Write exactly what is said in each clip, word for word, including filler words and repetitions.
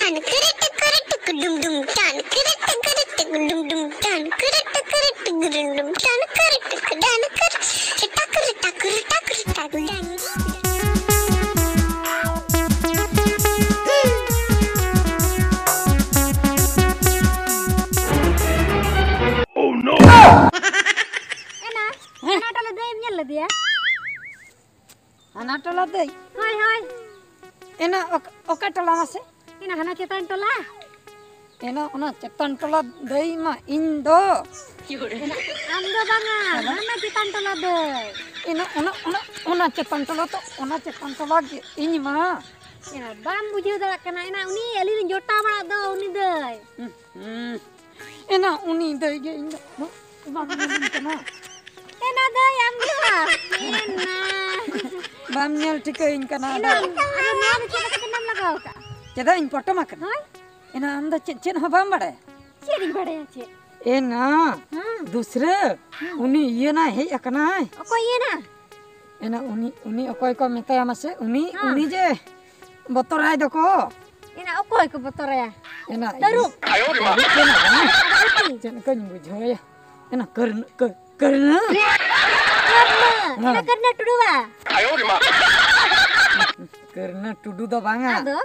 Tan kere tekere tekudum dum tan kere tekere tekudum dum tan kere tekere tekudum dum tan kere tekere tekere tekere tekere tekere tekere. ᱮᱱᱟ, ᱦᱮᱸ? ᱦᱟᱱᱟ ᱴᱚᱞᱟ ᱫᱟᱹᱭᱮᱢ ᱧᱮᱞ ᱞᱮᱫᱮᱭᱟ? ᱦᱟᱱᱟ ᱴᱚᱞᱟ ᱫᱟᱹᱭ? ᱦᱳᱭ, ᱦᱳᱭ᱾ ᱮᱱᱟ ᱚᱠ-, ᱚᱠᱟ ᱴᱚᱞᱟ ᱢᱟᱥᱮ? ᱮᱱᱟ ᱦᱟᱱᱟ ᱪᱮᱛᱟᱱ ᱴᱚᱞᱟ᱾ ᱮᱱᱟ ᱚᱱᱟ ᱪᱮᱛᱟᱱ ᱴᱚᱞᱟ ᱫᱟᱹᱭ ᱢᱟ ᱤᱧ ᱫᱚ᱾ ᱮᱱᱟ ᱟᱢ ᱫᱚ ᱵᱟᱝᱟ, ᱦᱟᱱᱟ? ᱦᱟᱱᱟ ᱪᱮᱛᱟᱱ ᱴᱚᱞᱟ ᱫᱟᱹᱭ᱾ ᱮᱱᱟ ᱚᱱᱟ, ᱚᱱᱟ, ᱚᱱᱟ ᱪᱮᱛᱟᱱ ᱴᱚᱞᱟ ᱫᱚ, ᱚᱱᱟ ᱪᱮᱛᱟᱱ ᱴᱚᱞᱟ ᱜᱮ ᱤᱧ ᱢᱟ᱾ ᱮᱱᱟ ᱵᱟᱢ ᱵᱩᱡᱷᱟᱹᱣ ᱫᱟᱲᱮᱭᱟᱜ ᱠᱟᱱᱟ, ᱮᱱᱟ ᱩᱱᱤ ᱟᱹᱞᱤᱧ ᱞᱤᱧ ᱡᱚᱴᱟᱣ ᱵᱟᱲᱟᱜ ᱫᱚ ᱩᱱᱤ ᱫᱟᱹᱭ᱾ ᱦᱩᱸ, ᱦᱩᱸ᱾ ᱮᱱᱟ ᱩᱱᱤ ᱫᱟᱹᱭ ᱜᱮ ᱤᱧ ᱫᱚ᱾ ᱵᱟᱢ ᱧᱮᱞᱤᱧ ᱠᱟᱱᱟ᱾ ᱮᱱᱟ ᱫᱟᱹᱭ ᱟᱢ ᱜᱮ ᱵᱟᱝ? ᱮᱱᱟ᱾ ᱵᱟᱢ ᱧᱮᱞ ᱴᱷᱤᱠᱟᱹᱧ ᱠᱟᱱᱟ ᱮᱱᱟ, ᱟᱫᱚ᱾ ᱟᱫᱚ ᱱᱚᱣᱟ ᱫᱚ ᱪᱮᱫ ᱞᱮᱠᱟ ᱛᱮ ᱱᱟᱢ ᱞᱟᱜᱟᱣ ᱠᱟᱜᱼᱟ? ᱪᱮᱫᱟᱜ ᱤᱧ ᱯᱚᱴᱚᱢ ᱟᱠᱟᱱᱟ? ᱦᱳᱭ᱾ ᱮᱱᱟ ᱟᱢ ᱫᱚ ᱪᱮᱫ, ᱪᱮᱫ ᱦᱚᱸ ᱵᱟᱢ ᱵᱟᱲᱟᱭᱟ? ᱪᱮᱫ ᱤᱧ ᱵᱟᱲᱟᱭᱟ ᱪᱮᱫ? ᱮᱱᱟ ᱦᱮᱸ᱾ ᱫᱩᱥᱨᱟᱹ ᱦᱮᱸ᱾ ᱩᱱᱤ ᱤᱭᱟᱹ ᱱᱟᱭ ᱦᱮᱡ ᱟᱠᱟᱱᱟᱭ᱾ ᱚᱠᱚᱭ ᱤᱭᱟᱹ ᱱᱟ? ᱮᱱᱟ ᱩᱱᱤ, ᱩᱱᱤ ᱚᱠᱚᱭ ᱠᱚ ᱢᱮᱛᱟᱭᱟ ᱢᱟᱥᱮ? ᱩᱱᱤ, ᱦᱮᱸ᱾ ᱩᱱᱤ ᱡᱮ ᱵᱚᱛᱚᱨᱟᱭ ᱫᱚᱠᱚ᱾ ᱮᱱᱟ ᱚᱠᱚᱭ ᱠᱚ ᱵᱚᱛᱚᱨᱟᱭᱟ? ᱮᱱᱟ ᱛᱟᱹᱨᱩᱵ᱾ ᱛᱟᱹᱨᱩᱵ ᱠᱟᱱᱟ ᱵᱟᱝ? ᱟᱫᱚ ᱦᱟᱹᱛᱤ᱾ ᱪᱮᱫ ᱞᱮᱠᱟᱧ ᱵᱩᱡᱷᱟᱹᱣᱟᱭᱟ? ᱮᱱᱟ ᱠᱟᱹᱨᱱᱟᱹ, ᱠᱟᱹ-, ᱠᱟᱹᱨᱱᱟᱹ? ᱠᱟᱹᱨᱱᱟᱹ᱾ ᱦᱮᱸ᱾ ᱮᱱᱟ ᱠᱟᱹᱨᱱᱟᱹ ᱴᱩᱰᱩ ᱵᱟ? ᱠᱟᱹᱨᱱᱟᱹ ᱴᱩᱰᱩ ᱫᱚ ᱵᱟᱝᱟ᱾ ᱟᱫᱚ?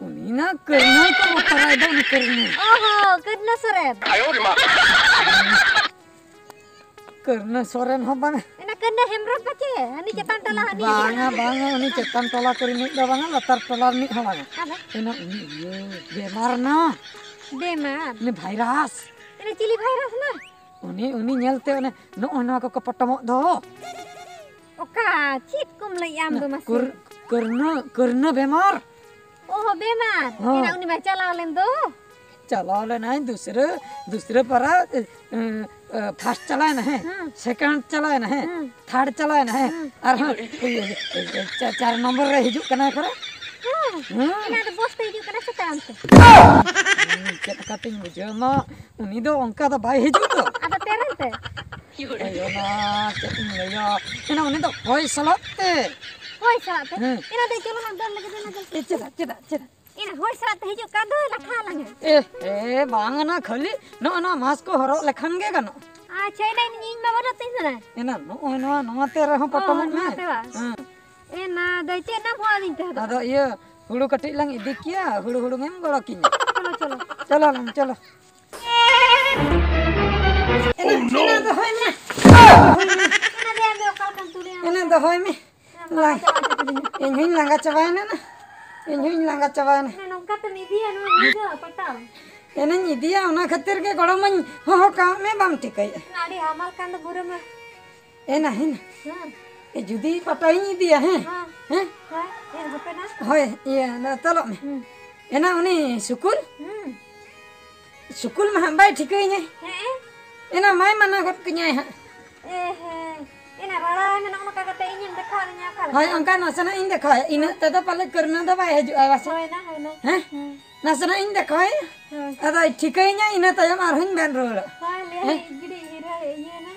ᱩᱱᱤ ᱱᱟ ᱠᱟᱹᱨᱱᱟᱹ ᱠᱚ ᱵᱚᱛᱚᱨᱟᱭ ᱫᱚ, ᱩᱱᱤ ᱠᱟᱹᱨᱱᱟᱹ᱾ ᱚᱦᱚ, ᱠᱟᱹᱨᱱᱟᱹ ᱥᱚᱨᱮᱱ᱾ ᱠᱟᱹᱨᱱᱟᱹ ᱥᱚᱨᱮᱱ ᱦᱚᱸ ᱵᱟᱝᱟ᱾ ᱮᱱᱟ ᱠᱟᱹᱨᱱᱟᱹ ᱦᱮᱢᱵᱨᱚᱢ ᱯᱟᱪᱮ? ᱦᱟᱹᱱᱤ ᱪᱮᱛᱟᱱ ᱴᱚᱞᱟ ᱦᱟᱹᱱᱤ ᱵᱟᱝᱟ, ᱵᱟᱝᱟ, ᱩᱱᱤ ᱪᱮᱛᱟᱱ ᱴᱚᱞᱟ ᱠᱚ ᱨᱤᱱᱤᱡ ᱫᱚ ᱵᱟᱝᱟ, ᱞᱟᱛᱟᱨ ᱴᱚᱞᱟ ᱨᱤᱱᱤᱡ ᱦᱚᱸ ᱵᱟᱝᱟ᱾ ᱟᱫᱚ? ᱮᱱᱟ ᱩᱱᱤ ᱤᱭᱟᱹ ᱵᱮᱢᱟᱨ ᱱᱟ᱾ ᱵᱮᱢᱟᱨ? ᱩᱱᱤ ᱵᱷᱟᱭᱨᱟᱥ᱾ ᱮᱱᱟ ᱪᱤᱞᱤ ᱵᱷᱟᱭᱨᱟᱥ ᱱᱟ? ᱩᱱᱤ, ᱩᱱᱤ ᱧᱮᱞᱛᱮ ᱚᱱᱮ ᱱᱚᱜᱼᱚᱭ ᱱᱚᱣᱟ ᱠᱚᱠᱚ ᱯᱚᱴᱚᱢᱚᱜ ᱫᱚ᱾ ᱚᱠᱟ? ᱪᱮᱫ ᱠᱚᱢ ᱞᱟᱹᱭᱮᱜᱼᱟ ᱟᱢ ᱫᱚ ᱢᱟᱥᱮ? ᱠᱟᱹᱨ-, ᱠᱟᱹᱨᱱᱟᱹ, ᱠᱟᱹᱨᱱᱟᱹ ᱵᱮᱢᱟᱨ᱾ ᱚᱦᱚ, ᱵᱮᱢᱟᱨ᱾ ᱦᱚᱸ᱾ ᱮᱱᱟ ᱩᱱᱤ ᱢᱟᱭ ᱪᱟᱞᱟᱣ ᱞᱮᱱ ᱫᱚ᱾ ᱪᱟᱞᱟᱣ ᱞᱮᱱᱟᱭ ᱫᱩᱥᱨᱟᱹ, ᱫᱩᱥᱨᱟᱹ ᱯᱟᱨᱟ, ᱮ, ᱮ, first ᱪᱟᱞᱟᱣ ᱮᱱᱟ, ᱦᱮᱸ᱾ ᱦᱮᱸ᱾ Second ᱪᱟᱞᱟᱣ ᱮᱱᱟ, ᱦᱮᱸ᱾ ᱦᱮᱸ᱾ Third ᱪᱟᱞᱟᱣ ᱮᱱᱟ, ᱦᱮᱸ᱾ ᱦᱮᱸ᱾ ᱟᱨᱦᱚᱸ, ᱮ, ᱮ, ᱮ, ᱪᱟ-, ᱪᱟᱨ ᱱᱚᱢᱵᱚᱨ ᱨᱮ ᱦᱤᱡᱩᱜ ᱠᱟᱱᱟᱭ ᱚᱠᱟᱨᱮ? ᱦᱮᱸ᱾ ᱦᱮᱸ᱾ ᱮᱱᱟ ᱫᱚ ᱵᱚᱥ ᱛᱮ ᱦᱤᱡᱩᱜ ᱠᱟᱱᱟ ᱥᱮ ᱛᱟᱲᱟᱢ ᱛᱮ? ᱦᱩᱸ, ᱪᱮᱫ ᱞᱮᱠᱟᱛᱤᱧ ᱵᱩᱡᱷᱟᱹᱣ ᱢᱟ, ᱩᱱᱤ ᱫᱚ ᱚᱱᱠᱟ ᱫᱚ ᱵᱟᱭ ᱦᱤᱡᱩᱜ ᱫᱚ᱾ ᱟᱫᱚ ᱛᱮᱨᱮᱱ ᱛᱮ? ᱟᱭᱳ ᱢᱟ, ᱪᱮᱫ ᱤᱧ ᱞᱟᱹᱭᱟ? ᱮᱱᱟ ᱩᱱᱤ ᱫᱚ ᱦᱚᱭ ᱥᱟᱞᱟᱜ ᱛᱮ᱾ ᱦᱚᱭ ᱥᱟᱞᱟᱜ ᱛᱮ? ᱦᱮᱸ᱾ ᱮᱱᱟ ᱫᱚ ᱪᱚᱞᱚ ᱱᱟ ᱫᱚᱱ ᱞᱟᱹᱜᱤᱫ ᱫᱚ, ᱮᱱᱟ ᱫᱚ᱾ ᱮ, ᱪᱮᱫᱟᱜ, ᱪᱮᱫᱟᱜ, ᱪᱮᱫᱟᱜ? ᱮᱱᱟ ᱦᱚᱭ ᱥᱟᱞᱟᱜ ᱛᱮ ᱦᱤᱡᱩᱜ ᱠᱟᱱ ᱫᱚ ᱞᱟᱴᱷᱟ ᱟᱞᱟᱝᱟ᱾ ᱮ, ᱮ, ᱵᱟᱝ ᱟᱱᱟ, ᱠᱷᱟᱹᱞᱤ ᱱᱚᱜᱼᱚ ᱱᱚᱣᱟ ᱢᱟᱥᱠ ᱠᱚ ᱦᱚᱨᱚᱜ ᱞᱮᱠᱷᱟᱱ ᱜᱮ ᱜᱟᱱᱚᱜᱼᱟ᱾ ᱟᱪᱪᱷᱟ, ᱮᱱᱟ ᱤᱧ, ᱤᱧ ᱢᱟ ᱵᱟᱹᱱᱩᱜ ᱛᱤᱧ ᱫᱚ᱾ ᱮᱱᱟ ᱱᱚᱜᱼᱚᱭ ᱱᱚᱣᱟ, ᱱᱚᱣᱟ ᱛᱮ ᱨᱮᱦᱚᱸ ᱚ, ᱯᱚᱴᱚᱢᱚᱜ ᱢᱮ᱾ ᱱᱚᱣᱟ ᱛᱮ ᱵᱟᱝ? ᱦᱮᱸ᱾ ᱮᱱᱟ ᱫᱚ ᱪᱮᱫ ᱮᱢ ᱦᱚᱦᱚ ᱟᱹᱫᱤᱧ ᱛᱟᱦᱮᱸ ᱫᱚ? ᱟᱫᱚ ᱤᱭᱟᱹ, ᱦᱩᱲᱩ ᱠᱟᱹᱴᱤᱡ ᱞᱟᱝ ᱤᱫᱤ ᱠᱮᱭᱟ, ᱦᱩᱲᱩ ᱦᱩᱲᱩᱝ ᱮᱢ ᱜᱚᱲᱚ ᱠᱤᱧᱟ᱾ ᱪᱚᱞᱚ, ᱪᱚᱞᱚ᱾ ᱪᱚᱞᱚ ᱞᱟᱝ, ᱪᱚᱞᱚ᱾ ᱮᱱᱟ, ᱮᱱᱟ ᱫᱚᱦᱚᱭ ᱢᱮ᱾ ᱮᱱᱟ ᱫᱚᱦᱚᱭ ᱢᱮ᱾ ᱮᱱᱟ ᱫᱚᱦᱚᱭ ᱢᱮ᱾ ᱞᱟᱝ-, ᱤᱧ ᱦᱚᱸᱧ ᱞᱟᱸᱜᱟ ᱪᱟᱵᱟᱭᱮᱱᱟ ᱱᱟ᱾ ᱤᱧ ᱦᱚᱸᱧ ᱞᱟᱸᱜᱟ ᱪᱟᱵᱟᱭᱮᱱᱟ᱾ ᱮᱱᱟ ᱱᱚᱝᱠᱟ ᱛᱮᱢ ᱤᱫᱤᱭᱟ ᱱᱚᱣᱟ ᱤᱭᱟᱹ ᱫᱚ ᱯᱟᱴᱟᱣ? ᱮᱱᱟᱧ ᱤᱫᱤᱭᱟ, ᱚᱱᱟ ᱠᱷᱟᱹᱛᱤᱨ ᱜᱮ ᱜᱚᱲᱚ ᱢᱟᱧ ᱦᱚᱦᱚ ᱠᱟᱣᱟᱫ ᱢᱮ, ᱵᱟᱢ ᱴᱷᱤᱠᱟᱹᱭᱮᱫᱼᱟ᱾ ᱮᱱᱟ ᱟᱹᱰᱤ ᱦᱟᱢᱟᱞ ᱠᱟᱱ ᱫᱚ ᱵᱩᱨᱟᱹ ᱢᱟ᱾ ᱮᱱᱟ ᱦᱮᱱᱟ᱾ ᱦᱮᱸ᱾ ᱮ, ᱡᱩᱫᱤ ᱯᱟᱴᱟᱣᱤᱧ ᱤᱫᱤᱭᱟ, ᱦᱮᱸ? ᱦᱮᱸ᱾ ᱦᱮᱸ? ᱦᱳᱭ, ᱮ, ᱦᱟᱯᱮ ᱱᱟ᱾ ᱦᱳᱭ, ᱤᱭᱟᱹ, ᱱᱟ, ᱛᱚᱞᱚᱜ ᱢᱮ᱾ ᱦᱩᱸ᱾ ᱮᱱᱟ ᱩᱱᱤ ᱥᱩᱠᱩᱞ? ᱦᱩᱸ᱾ ᱥᱩᱠᱩᱞ ᱢᱟ ᱦᱟᱸᱜ ᱵᱟᱭ ᱴᱷᱤᱠᱟᱹᱭᱤᱧᱟᱭ᱾ ᱦᱮᱸ? ᱮᱱᱟ ᱢᱟᱭ ᱢᱟᱱᱟ ᱜᱚᱫ ᱠᱟᱹᱧᱟᱭ ᱦᱟᱸᱜ᱾ ᱮ ᱦᱮᱸ᱾ ᱮᱱᱟ ᱨᱟᱲᱟᱭ ᱢᱮ, ᱱᱚᱜᱼᱚ ᱱᱚᱝᱠᱟ ᱠᱟᱛᱮ ᱤᱧᱮᱢ ᱫᱮᱠᱷᱟᱣ ᱟᱹᱫᱤᱧᱟ ᱚᱠᱟ ᱞᱮᱠᱟ? ᱦᱳᱭ, ᱚᱱᱠᱟ ᱱᱟᱥᱮᱱᱟᱜ ᱤᱧ ᱫᱮᱠᱷᱟᱣᱟ᱾ ᱤᱱᱟᱹᱜ ᱛᱮᱫᱚ ᱯᱟᱞᱮ ᱠᱟᱹᱨᱱᱟᱹ ᱫᱚ ᱵᱟᱭ ᱦᱤᱡᱩᱜᱼᱟ ᱵᱟᱥᱮ? ᱦᱳᱭ ᱱᱟ, ᱦᱳᱭ ᱱᱟ᱾ ᱦᱮᱸ? ᱦᱩᱸ᱾ ᱱᱟᱥᱮᱱᱟᱜ ᱤᱧ ᱫᱮᱠᱷᱟᱣᱟᱭᱟ᱾ ᱦᱳᱭ᱾ ᱟᱫᱚᱭ ᱴᱷᱤᱠᱟᱹᱭᱤᱧᱟ, ᱤᱱᱟᱹ ᱛᱟᱭᱚᱢ ᱟᱨᱦᱚᱸᱧ ᱢᱮᱱ ᱨᱩᱣᱟᱹᱲᱚᱜᱼᱟ᱾ ᱦᱳᱭ, ᱞᱟᱹᱭᱟ ᱦᱮᱸ? ᱤᱡ ᱜᱤᱰᱤ ᱦᱤᱨᱟᱹ ᱤᱭᱟᱹ ᱱᱟ,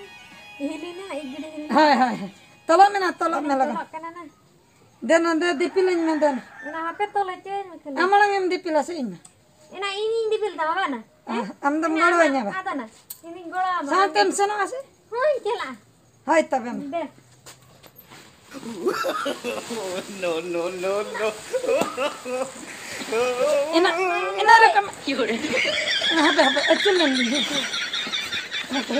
ᱦᱤᱞᱤ ᱱᱟ, ᱤᱡ ᱜᱤᱰᱤ ᱦᱤᱞᱤ ᱱᱟ᱾ ᱦᱳᱭ, ᱦᱳᱭ, ᱦᱳᱭ᱾ ᱛᱚᱞᱚᱜ ᱢᱮ ᱱᱟ, ᱛᱚᱞᱚᱜ ᱢᱮ ᱤᱧ ᱞᱚᱜᱚᱱ᱾ ᱛᱚᱞᱚᱜ ᱠᱟᱱᱟ ᱱᱟ᱾ ᱫᱮᱱᱟ, ᱫᱮ, ᱫᱤᱯᱤᱞᱟᱹᱧ ᱢᱮ ᱫᱮᱱᱟ᱾ ᱚᱱᱟ ᱦᱟᱯᱮ ᱛᱚᱞ ᱦᱚᱪᱚᱭ ᱢᱮ ᱠᱷᱟᱹᱞᱤ᱾ ᱟᱢ ᱢᱟᱲᱟᱝ ᱮᱢ ᱫᱤᱯᱤᱞᱟ ᱥᱮ ᱤᱧ ᱢᱟ? ᱮᱱᱟ ᱤᱧᱤᱧ ᱫᱤᱯᱤᱞ ᱛᱟᱢᱟ, ᱵᱟᱝ ᱟ? ᱟᱦ, ᱟᱢ ᱫᱚᱢ ᱮᱱᱟ ᱜᱚᱲᱚ ᱟᱢᱟᱜ ᱟᱹᱧᱟ ᱵᱟ? ᱟᱫᱚ ᱱᱟ, ᱤᱧᱤᱧ ᱜᱚᱲᱚ ᱟᱢᱟ᱾ ᱥᱟᱶᱛᱮᱢ ᱥᱮᱱᱚᱜᱼᱟ ᱥᱮ? ᱦᱳᱭ, ᱪᱟᱞᱟᱜᱼᱟ᱾ ᱦᱳᱭ, ᱛᱚᱵᱮ ᱢᱟ᱾ ᱫᱮ᱾ No, no, no, no. ᱮᱱᱟ, ᱮᱱᱟ ᱨᱚᱠᱚᱢ᱾ ᱦᱟᱯᱮ, ᱦᱟᱯᱮ, ᱟᱹᱪᱩᱨ ᱞᱮᱱ ᱜᱤᱧ᱾ ᱦᱟᱯᱮ,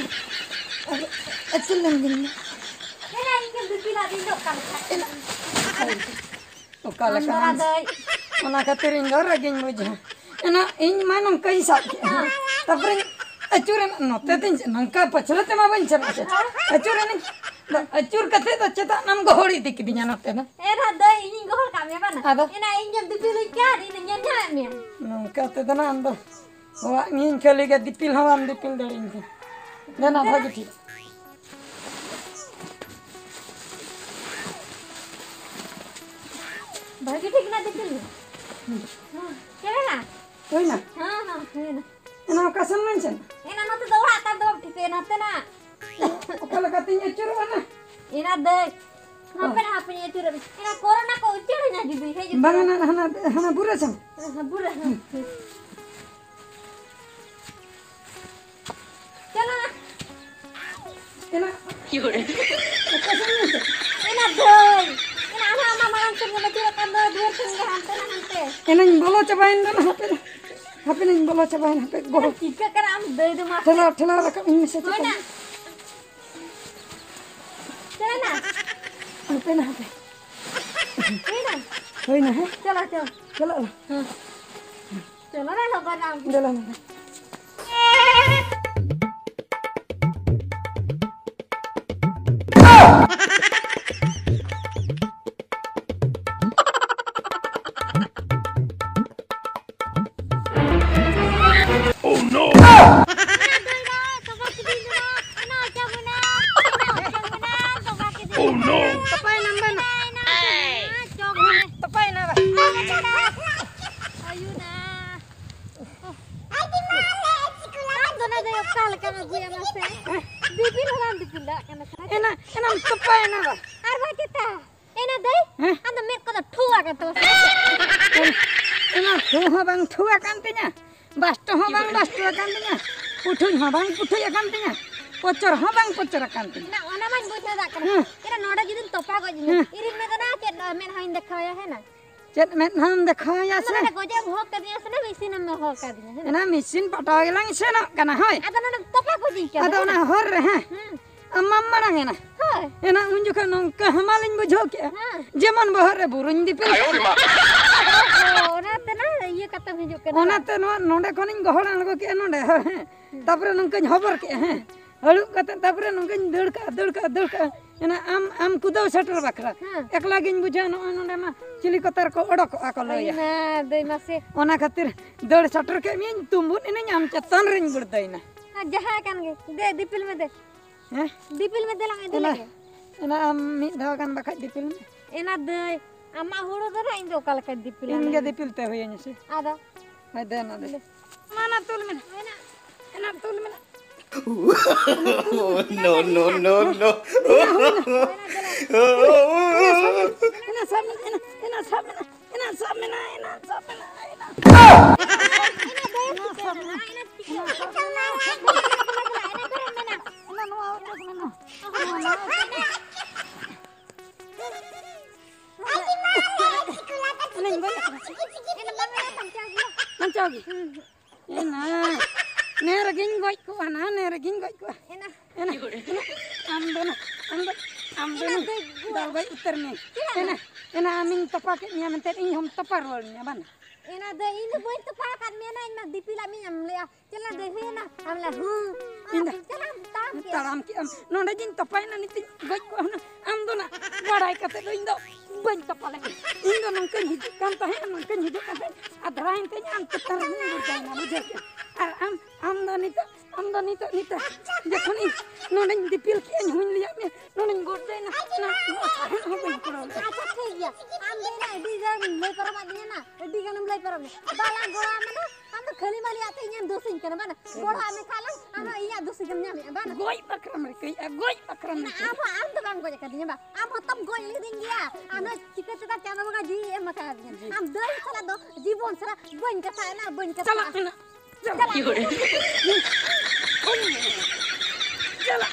ᱦᱟᱯᱮ, ᱟᱹᱪᱩᱨ ᱞᱮᱱ ᱜᱤᱧ᱾ ᱮᱱᱟ ᱤᱧ ᱜᱮᱢ ᱫᱤᱯᱤᱞ ᱟᱹᱫᱤᱧ ᱫᱚ ᱚᱠᱟ ᱞᱮᱠᱟ? ᱮᱱᱟ᱾ ᱚᱠᱟ ᱞᱮᱠᱟ ᱟᱢ ᱫᱚ ᱵᱟᱝ? ᱟᱫᱚ ᱚᱱᱟ ᱠᱷᱟᱹᱛᱤᱨ ᱤᱧ ᱫᱚ ᱨᱟᱹᱜᱤᱧ ᱵᱩᱡᱷᱟᱹᱣᱟ᱾ ᱮᱱᱟ ᱤᱧ ᱢᱟ ᱱᱚᱝᱠᱟᱧ ᱥᱟᱵ ᱠᱮᱫᱼᱟ᱾ ᱦᱮᱸ᱾ ᱛᱟᱨᱯᱚᱨᱮ ᱟᱹᱪᱩᱨ ᱮᱱᱟ, ᱱᱚᱛᱮ ᱫᱚᱧ ᱱᱚᱝᱠᱟ ᱯᱟᱹᱪᱷᱞᱟᱹ ᱛᱮᱢᱟ ᱵᱟᱹᱧ ᱥᱮᱱᱚᱜ ᱥᱮ᱾ ᱦᱮᱸ᱾ ᱟᱹᱪᱩᱨ ᱮᱱᱟᱹᱧ᱾ ᱟᱫᱚ ᱟᱹᱪᱩᱨ ᱠᱟᱛᱮ ᱫᱚ ᱪᱮᱫᱟᱜ ᱱᱟᱢ ᱜᱚᱦᱚᱲ ᱤᱫᱤ ᱠᱤᱫᱤᱧᱟ ᱱᱚᱛᱮ ᱫᱚ? ᱮᱱᱟ ᱫᱟᱹᱭ, ᱤᱧᱤᱧ ᱜᱚᱦᱚᱲ ᱠᱟᱜ ᱢᱮᱭᱟ ᱵᱟᱝ? ᱟᱫᱚ? ᱮᱱᱟ ᱤᱧ ᱜᱮᱢ ᱫᱤᱯᱤᱞᱤᱧ ᱠᱟᱱ, ᱤᱧ ᱫᱚᱧ ᱧᱮᱞ ᱧᱟᱢᱮᱫ ᱢᱮᱭᱟ᱾ ᱱᱚᱝᱠᱟ ᱛᱮᱫᱚ ᱱᱟ ᱟᱢ ᱫᱚ ᱚᱲᱟᱜ ᱤᱧ ᱠᱷᱟᱹᱞᱤ ᱜᱮ, ᱫᱤᱯᱤᱞ ᱦᱚᱸ ᱵᱟᱢ ᱫᱤᱯᱤᱞ ᱫᱟᱲᱮᱭᱟᱹᱧ ᱠᱟᱱᱟ᱾ ᱫᱮᱱᱟ ᱵᱷᱟᱹᱜᱤ ᱴᱷᱤᱠ᱾ ᱵᱷᱟᱹᱜᱤ ᱴᱷᱤᱠ ᱱᱟ ᱫᱤᱯᱤᱞ ᱢᱮ᱾ ᱦᱩᱸ᱾ ᱦᱮᱸ, ᱪᱮᱫ ᱢᱮᱱᱟ? ᱦᱩᱭᱱᱟ? ᱦᱮᱸ, ᱦᱮᱸ, ᱦᱩᱭᱱᱟ᱾ ᱮᱱᱟ ᱚᱠᱟ ᱥᱮᱱ ᱞᱟᱝ ᱪᱟᱞᱟᱜᱼᱟ? ᱮᱱᱟ ᱱᱚᱛᱮ ᱫᱚ ᱚᱲᱟᱜ ᱛᱟᱢ ᱫᱚ ᱵᱟᱢ ᱴᱷᱤᱠᱟᱹᱭᱟ, ᱱᱚᱛᱮ ᱱᱟ᱾ ᱚᱠᱟ ᱞᱮᱠᱟᱛᱤᱧ ᱟᱹᱪᱩᱨᱚᱜᱼᱟ ᱱᱟ? ᱮᱱᱟ ᱫᱟᱹᱭ, ᱦᱟᱯᱮ ᱱᱟ, ᱦᱟᱯᱮᱧ ᱟᱹᱪᱩᱨᱚᱜ ᱢᱮ᱾ ᱮᱱᱟ ᱠᱚᱨᱳᱱᱟ ᱠᱚ ᱩᱪᱟᱹᱲ ᱮᱱᱟ ᱡᱩᱫᱤ ᱦᱮᱡ ᱵᱟᱝ, ᱦᱟᱱᱟ, ᱦᱟᱱᱟ, ᱦᱟᱱᱟ ᱵᱩᱨᱟᱹ ᱥᱟᱶ᱾ ᱦᱮᱸ, ᱦᱮᱸ, ᱵᱩᱨᱟᱹ, ᱦᱮᱸ, ᱦᱮᱸ᱾ ᱪᱟᱞᱟᱜ᱾ ᱮᱱᱟ᱾ ᱚᱠᱟ ᱥᱮᱱ ᱢᱮᱥᱮ? ᱮᱱᱟ ᱫᱟᱹᱭ᱾ ᱮᱱᱟ ᱟᱢᱟᱜ, ᱟᱢᱟᱜ ᱢᱟᱲᱟᱝ ᱥᱮᱱ ᱜᱮ ᱟᱹᱪᱩᱨᱚᱜ ᱠᱟᱱ ᱫᱚ, ᱫᱩᱣᱟᱹᱨ ᱥᱮᱱ ᱜᱮ ᱦᱟᱱᱛᱮ ᱱᱟ ᱦᱟᱱᱛᱮ᱾ ᱮᱱᱟᱧ ᱵᱚᱞᱚ ᱪᱟᱵᱟᱭᱮᱱ ᱫᱚ ᱱᱟ, ᱦᱟᱯᱮ ᱱᱟ᱾ ᱦᱟᱯᱮ ᱱᱟᱧ ᱵᱚᱞᱚ ᱪᱟᱵᱟᱭᱮᱱ, ᱦᱟᱯᱮ ᱜᱚᱦᱚ᱾ ᱪᱤᱠᱟᱹᱜ ᱠᱟᱱᱟ ᱟᱢ ᱫᱟᱹᱭ ᱫᱚ ᱢᱟ? ᱴᱷᱮᱞᱟᱣ, ᱴᱷᱮᱞᱟᱣ ᱨᱟᱠᱟᱵ ᱤᱧ ᱢᱮᱥᱮ ᱦᱳᱭ ᱪᱮᱛᱟᱱ᱾ ᱱᱟ᱾ ᱪᱟᱞᱟᱜ ᱱᱟ᱾ ᱦᱟᱯᱮ ᱱᱟ, ᱦᱟᱯᱮ᱾ ᱦᱩᱭᱱᱟ? ᱦᱩᱭᱱᱟ, ᱦᱮᱸ? ᱪᱟᱞᱟᱜ, ᱪᱟᱞᱟᱜ᱾ ᱪᱟᱞᱟᱜ ᱟᱞᱮ᱾ ᱦᱮᱸ᱾ ᱪᱚᱞᱚ ᱨᱮ, ᱞᱚᱜᱚᱱ ᱟᱢ᱾ ᱫᱮᱞᱟ, ᱫᱮᱞᱟ᱾ Oh no! ᱛᱚᱯᱟᱭ ᱱᱟᱢᱵᱟᱨ ᱱᱟ᱾ ᱛᱚᱯᱟᱭ ᱱᱟᱢᱵᱟᱨ᱾ ᱟᱭᱩ ᱱᱟ᱾ ᱟᱢ ᱫᱚ ᱱᱚᱰᱮ ᱚᱠᱟ ᱞᱮᱠᱟᱢ ᱟᱹᱜᱩᱭᱟ ᱢᱟᱥᱮ? ᱫᱤᱯᱤᱞ ᱦᱚᱸ ᱵᱟᱢ ᱫᱤᱯᱤᱞ ᱫᱟᱲᱮᱭᱟᱜ ᱠᱟᱱᱟ᱾ ᱮᱱᱟ, ᱮᱱᱟᱢ ᱛᱚᱯᱟᱭᱮᱱᱟ ᱵᱟ᱾ ᱟᱨ ᱵᱟᱝ ᱪᱮᱛᱟ? ᱮᱱᱟ ᱫᱟᱹᱭ? ᱦᱮᱸ? ᱟᱢ ᱫᱚ ᱢᱮᱫ ᱠᱚᱫᱚ ᱴᱷᱩ ᱟᱠᱟᱱ ᱛᱟᱢᱟ ᱥᱮ? ᱮᱱᱟ ᱴᱷᱩ ᱦᱚᱸ ᱵᱟᱝ ᱴᱷᱩ ᱟᱠᱟᱱ ᱛᱤᱧᱟ, ᱵᱟᱥᱴᱚ ᱦᱚᱸ ᱵᱟᱝ ᱵᱟᱥᱴᱚ ᱟᱠᱟᱱ ᱛᱤᱧᱟ, ᱯᱩᱴᱷᱩᱡ ᱦᱚᱸ ᱵᱟᱝ ᱯᱩᱴᱷᱩᱡ ᱟᱠᱟᱱ ᱛᱤᱧᱟ, ᱯᱚᱪᱚᱨ ᱦᱚᱸ ᱵᱟᱝ ᱯᱚᱪᱚᱨ ᱟᱠᱟᱱ ᱛᱤᱧᱟ᱾ ᱚᱱᱟ, ᱚᱱᱟ ᱢᱟᱧ ᱵᱩᱡᱷᱟᱹᱣ ᱫᱟᱲᱮᱭᱟᱜ ᱠᱟᱱᱟ᱾ ᱦᱮᱸ᱾ ᱮᱱᱟ ᱱᱚᱰᱮ ᱡᱩᱫᱤᱢ ᱛᱚᱯᱟ ᱜᱚᱡ ᱤᱧᱟ, ᱦᱮᱸ᱾ ᱤᱧᱤᱧ ᱢᱮᱱᱟ ᱪᱮᱫ ᱢᱮᱫᱦᱟᱧ ᱫᱮᱠᱷᱟᱣᱟᱭᱟ, ᱦᱮᱸ ᱱᱟ? ᱪᱮᱫ ᱢᱮᱫᱦᱟᱢ ᱫᱮᱠᱷᱟᱣᱟᱭᱟ ᱟᱢ ᱫᱚ ᱥᱮ? ᱱᱚᱰᱮ ᱜᱚᱡᱮᱢ ᱦᱚᱦᱚ ᱠᱟᱫᱤᱧᱟ ᱥᱮ ᱱᱟ ᱢᱮᱥᱤᱱᱮᱢ ᱦᱚᱦᱚ ᱠᱟᱫᱤᱧᱟ, ᱦᱮᱸ ᱱᱟ? ᱚᱱᱟ ᱢᱮᱥᱤᱱ ᱯᱟᱴᱟᱣ ᱜᱮᱞᱟᱝ ᱥᱮᱱᱚᱜ ᱠᱟᱱᱟ, ᱦᱳᱭ᱾ ᱟᱫᱚ ᱱᱚᱰᱮᱢ ᱛᱚᱯᱟ ᱜᱚᱡᱤᱧ ᱠᱟᱱᱟ, ᱟᱫᱚ ᱦᱮᱸ ᱚᱱᱟ ᱱᱟ? ᱦᱚᱨ ᱨᱮ, ᱦᱮᱸ᱾ ᱦᱩᱸ᱾ ᱟᱢ ᱢᱟᱢ ᱢᱟᱲᱟᱝ ᱮᱱᱟ᱾ ᱦᱳᱭ᱾ ᱮᱱᱟ ᱩᱱ ᱡᱚᱠᱷᱚᱱ ᱱᱚᱝᱠᱟ ᱦᱟᱢᱟᱞᱤᱧ ᱵᱩᱡᱷᱟᱹᱣ ᱠᱮᱜᱼᱟ, ᱦᱮᱸ᱾ ᱡᱮᱢᱚᱱ ᱵᱚᱦᱚᱜ ᱨᱮ ᱵᱩᱨᱩᱧ ᱫᱤᱯᱤᱞ ᱠᱮᱜᱼᱟ᱾ ᱚ, ᱚᱱᱟᱛᱮ ᱱᱟ ᱤᱭᱟᱹ ᱠᱟᱛᱮᱢ ᱦᱤᱡᱩᱜ ᱠᱟᱱᱟ᱾ ᱚᱱᱟᱛᱮ ᱱᱚᱣᱟ ᱱᱚᱰᱮ ᱠᱷᱚᱱᱤᱧ ᱜᱚᱦᱚᱲ ᱟᱬᱜᱚ ᱠᱮᱜᱼᱟ ᱱᱚᱰᱮ, ᱦᱳᱭ, ᱦᱮᱸ᱾ ᱦᱩᱸ᱾ ᱛᱟᱯᱚᱨᱮ ᱱᱚᱝᱠᱟᱧ ᱦᱚᱵᱚᱨ ᱠᱮᱜᱼᱟ, ᱦᱮᱸ᱾ ᱦᱟᱹᱲᱩᱵ ᱠᱟᱛᱮ ᱛᱟᱯᱚᱨᱮ ᱱᱚᱝᱠᱟᱧ ᱫᱟᱹᱲ ᱠᱟᱜᱼᱟ, ᱫᱟᱹᱲ ᱠᱟᱜᱼᱟ, ᱫᱟᱹᱲ ᱠᱟᱜᱼᱟ᱾ ᱮᱱᱟ ᱟᱢ, ᱟᱢ ᱠᱩᱫᱟᱹᱣ ᱥᱮᱴᱮᱨ ᱵᱟᱠᱷᱨᱟ᱾ ᱦᱮᱸ᱾ ᱮᱠᱞᱟ ᱜᱤᱧ ᱵᱩᱡᱷᱟᱹᱣᱟ, ᱱᱚᱜᱼᱚᱭ ᱱᱚᱰᱮ ᱢᱟ ᱪᱤᱞᱤ ᱠᱚᱛᱟᱨ ᱠᱚ ᱚᱰᱚᱠᱚᱜᱼᱟ ᱠᱚ ᱞᱟᱹᱭᱟ᱾ ᱟᱭᱩ ᱱᱟ, ᱫᱟᱹᱭ ᱢᱟᱥᱮ᱾ ᱚᱱᱟ ᱠᱷᱟᱹᱛᱤᱨ ᱫᱟᱹᱲ ᱥᱮᱴᱮᱨ ᱠᱮᱫ ᱢᱤᱭᱟᱹᱧ, ᱛᱩᱢᱵᱩᱫ ᱮᱱᱟᱹᱧ, ᱟᱢ ᱪᱮᱛᱟᱱ ᱨᱤᱧ ᱜᱩᱲᱫᱟᱹᱭᱮᱱᱟ᱾ ᱟᱨ ᱡᱟᱦᱟᱸ ᱠᱟᱱ ᱜᱮ, ᱫᱮ ᱫᱤᱯᱤᱞ ᱢᱮ ᱫᱮ᱾ ᱦᱮᱸ? ᱫᱤᱯᱤᱞ ᱢᱮ, ᱫᱮᱞᱟᱝ ᱤᱫᱤ ᱮᱱᱟ, ᱞᱮᱜᱮ᱾ ᱮᱱᱟ ᱟᱢ ᱢᱤᱫ ᱫᱷᱟᱣ ᱜᱟᱱ ᱵᱟᱠᱷᱟᱡ ᱫᱤᱯᱤᱞ ᱢᱮ᱾ ᱮᱱᱟ ᱫᱟᱹᱭ, ᱟᱢᱟᱜ ᱦᱩᱲᱩ ᱫᱚ ᱱᱟᱜ ᱤᱧ ᱫᱚ ᱚᱠᱟ ᱞᱮᱠᱟᱧ ᱫᱤᱯᱤᱞᱟ ᱤᱧ ᱜᱮ ᱞᱟᱹᱭ ᱢᱮ? ᱫᱤᱯᱤᱞ ᱛᱮ ᱦᱩᱭᱟᱹᱧᱟ ᱥᱮ᱾ ᱟᱫᱚ? ᱦᱳᱭ, ᱫᱮ ᱱᱚᱰᱮ᱾ ᱫᱮ᱾ ᱢᱟ, ᱱᱟ ᱛᱩᱞ ᱢᱮ ᱱᱟ᱾ ᱮᱱᱟ ᱛᱩᱞ ᱢᱮ ᱱᱟ᱾ No, no, no, no. ᱮᱱᱟ ᱥᱟᱵ ᱢᱮ ᱱᱟ, ᱮᱱᱟ ᱥᱟᱵ ᱢᱮ ᱱᱟ, ᱮᱱᱟ ᱥᱟᱵ ᱢᱮ ᱱᱟ, ᱮᱱᱟ ᱥᱟᱵ ᱢᱮ ᱱᱟ᱾ ᱥᱟᱵ ᱢᱮᱱᱟᱭᱟ, ᱮᱱᱟ ᱥᱟᱵ ᱢᱮᱱᱟᱭᱟ, ᱮᱱᱟ᱾ ᱮᱱᱟ ᱱᱚᱣᱟ ᱚᱪᱚᱜ ᱢᱮ, ᱱᱚᱣᱟ᱾ ᱮᱱᱟᱧ ᱜᱚᱡ ᱟᱠᱟᱫᱟ᱾ ᱵᱟᱧᱪᱟᱣ ᱜᱮ᱾ ᱮᱱᱟ, ᱱᱮ ᱨᱮᱜᱮᱧ ᱜᱚᱡ ᱠᱚᱜᱼᱟ, ᱱᱟ, ᱱᱮ ᱨᱮᱜᱮᱧ ᱜᱚᱡ ᱠᱚᱜᱼᱟ᱾ ᱮᱱᱟ᱾ ᱮᱱᱟ, ᱮᱱᱟ, ᱟᱢ ᱫᱚ ᱱᱟ, ᱟᱢ ᱫᱚ, ᱟᱢ ᱫᱚ ᱮᱱᱟ ᱱᱟ, ᱫᱚ ᱜᱚᱡ ᱫᱟᱞ ᱜᱚᱡ ᱩᱛᱟᱹᱨ ᱢᱮ᱾ ᱪᱮᱫᱟᱜ? ᱮᱱᱟ, ᱮᱱᱟ, ᱟᱢᱤᱧ ᱛᱚᱯᱟ ᱠᱮᱫ ᱢᱮᱭᱟ ᱢᱮᱱᱛᱮ ᱤᱧ ᱦᱚᱸᱢ ᱛᱚᱯᱟ ᱨᱩᱣᱟᱹᱲ ᱢᱮᱭᱟ, ᱵᱟᱝ? ᱮᱱᱟ ᱫᱚ ᱤᱧ ᱫᱚ ᱵᱟᱹᱧ ᱛᱚᱯᱟ ᱟᱠᱟᱫ ᱢᱮᱭᱟ, ᱱᱟ, ᱤᱧ ᱢᱟ ᱫᱤᱯᱤᱞᱟᱜ ᱢᱤᱧ ᱮᱢ ᱞᱮᱜᱼᱟ᱾ ᱪᱮᱫ ᱞᱟᱝ ᱫᱮᱦᱮᱭᱮᱱᱟ? ᱟᱢ ᱞᱮ ᱦᱩᱸ᱾ ᱤᱧ ᱫᱚ ᱪᱟᱞᱟᱜ ᱟᱢ ᱛᱟᱲᱟᱢ ᱠᱮᱫ᱾ ᱛᱟᱲᱟᱢ ᱠᱮᱫ ᱟᱢ᱾ ᱱᱚᱰᱮ ᱜᱤᱧ ᱛᱚᱯᱟᱭᱮᱱᱟ, ᱱᱤᱛᱤᱧ ᱜᱚᱡ ᱠᱚᱜᱼᱟ ᱦᱩᱱᱟᱹᱝ᱾ ᱟᱢ ᱫᱚ ᱱᱟ ᱵᱟᱲᱟᱭ ᱠᱟᱛᱮ ᱫᱚ ᱤᱧ ᱫᱚ ᱵᱟᱹᱧ ᱛᱚᱯᱟ ᱞᱮᱫ ᱢᱮᱭᱟ᱾ ᱤᱧ ᱫᱚ ᱱᱚᱝᱠᱟᱧ ᱦᱤᱡᱩᱜ ᱠᱟᱱ ᱛᱟᱦᱮᱸᱫ, ᱱᱚᱝᱠᱟᱧ ᱦᱤᱡᱩᱜ ᱠᱟᱱ ᱛᱟᱦᱮᱸᱫ᱾ ᱟᱫᱷᱨᱟᱭᱮᱱ ᱛᱤᱧ ᱟᱢ ᱪᱮᱛᱟᱱ ᱨᱮ ᱜᱚᱨᱫᱟᱭᱮᱱᱟ, ᱵᱩᱡᱷᱟᱹᱣ ᱠᱮᱫ? ᱟᱨ ᱟᱢ, ᱟᱢ ᱫᱚ ᱱᱤᱛᱚᱜ, ᱟᱢ ᱫᱚ ᱱᱤᱛᱚᱜ, ᱱᱤᱛᱚᱜ ᱡᱚᱠᱷᱚᱱ ᱤᱧ ᱱᱚᱰᱮᱧ ᱫᱤᱯᱤᱞ ᱠᱮᱫᱼᱟᱹᱧ, ᱦᱩᱧ ᱞᱟᱹᱭᱟᱫ ᱢᱮᱭᱟ, ᱱᱚᱰᱮᱧ ᱜᱚᱨᱫᱟᱭᱮᱱᱟ, ᱚᱱᱟ ᱥᱟᱦᱮᱫ ᱦᱚᱸ ᱵᱟᱹᱧ ᱠᱩᱲᱟᱹᱣ ᱞᱮᱫᱼᱟ᱾ ᱟᱪᱪᱷᱟ, ᱴᱷᱤᱠ ᱜᱮᱭᱟ᱾ ᱟᱢ ᱫᱚ ᱤᱱᱟᱹ ᱟᱹᱰᱤ ᱜᱟᱱ ᱞᱟᱹᱭ ᱯᱟᱨᱚᱢᱟᱫ ᱫᱤᱧᱟ ᱱᱟ, ᱟᱹᱰᱤ ᱜᱟᱱᱮᱢ ᱞᱟᱹᱭ ᱯᱟᱨᱚᱢ ᱫᱤᱧᱟ᱾ ᱵᱟᱞᱟᱝ ᱜᱚᱲᱚ ᱟᱢ ᱫᱚ, ᱟᱢ ᱫᱚ ᱠᱷᱟᱹᱞᱤ ᱢᱟᱹᱞᱤᱭᱟᱜ ᱛᱮ ᱤᱧᱮᱢ ᱫᱳᱥᱤᱧ ᱠᱟᱱᱟ, ᱵᱟᱝ? ᱜᱚᱲᱚ ᱟᱢ ᱢᱮᱠᱷᱟᱱ ᱞᱟᱝ, ᱟᱢ ᱫᱚ ᱤᱧᱟᱹᱜ ᱫᱳᱥᱤ ᱜᱮᱢ ᱧᱟᱢᱮᱫᱼᱟ, ᱵᱟᱝ? ᱜᱚᱡ ᱵᱟᱠᱷᱨᱟᱢ ᱨᱤᱠᱟᱹᱭᱮᱫᱼᱟ, ᱜᱚᱡ ᱵᱟᱠᱷᱨᱟᱢ ᱨᱤᱠᱟᱹᱭᱮᱫᱼᱟ᱾ ᱟᱢ ᱦᱚᱸ, ᱟᱢ ᱫᱚ ᱵᱟᱢ ᱜᱚᱡ ᱟᱠᱟᱫᱤᱧᱟ, ᱵᱟᱝ? ᱟᱢ ᱦᱚᱸ ᱛᱚᱢ ᱜᱚᱡ ᱞᱤᱫᱤᱧ ᱜᱮᱭᱟ᱾ ᱟᱢ ᱫᱚ ᱪᱤᱠᱟᱹ ᱪᱮᱫᱟᱜ ᱪᱟᱸᱫᱚ ᱵᱚᱸᱜᱟ ᱡᱤᱣᱤ ᱮᱢ ᱟᱠᱟᱫᱤᱧᱟ? ᱟᱢ ᱫᱟᱹᱭ ᱥᱟᱞᱟᱜ ᱫᱚ ᱡᱤᱵᱚᱱ ᱥᱟᱞᱟᱜ ᱵᱟᱹᱧ ᱠᱟᱛᱷᱟᱜᱼᱟ, ᱵᱟᱹᱧ ᱠᱟᱛᱷᱟᱜᱼᱟ᱾ ᱪᱟᱞᱟᱜ ᱠᱟᱱᱟ᱾ ᱪᱟᱞᱟᱜ᱾ ᱪᱟᱞᱟᱜ᱾ ᱪᱟᱞᱟᱜ᱾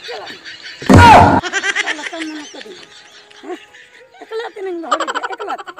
ᱪᱟᱞᱟᱜ᱾ ᱮᱠᱞᱟ ᱛᱮ ᱱᱚᱝᱠᱟ ᱫᱚ᱾ ᱦᱮᱸ? ᱮᱠᱞᱟ ᱛᱮ ᱱᱚᱝᱠᱟ ᱦᱚᱲ ᱫᱚ ᱮᱠᱞᱟ ᱛᱮ᱾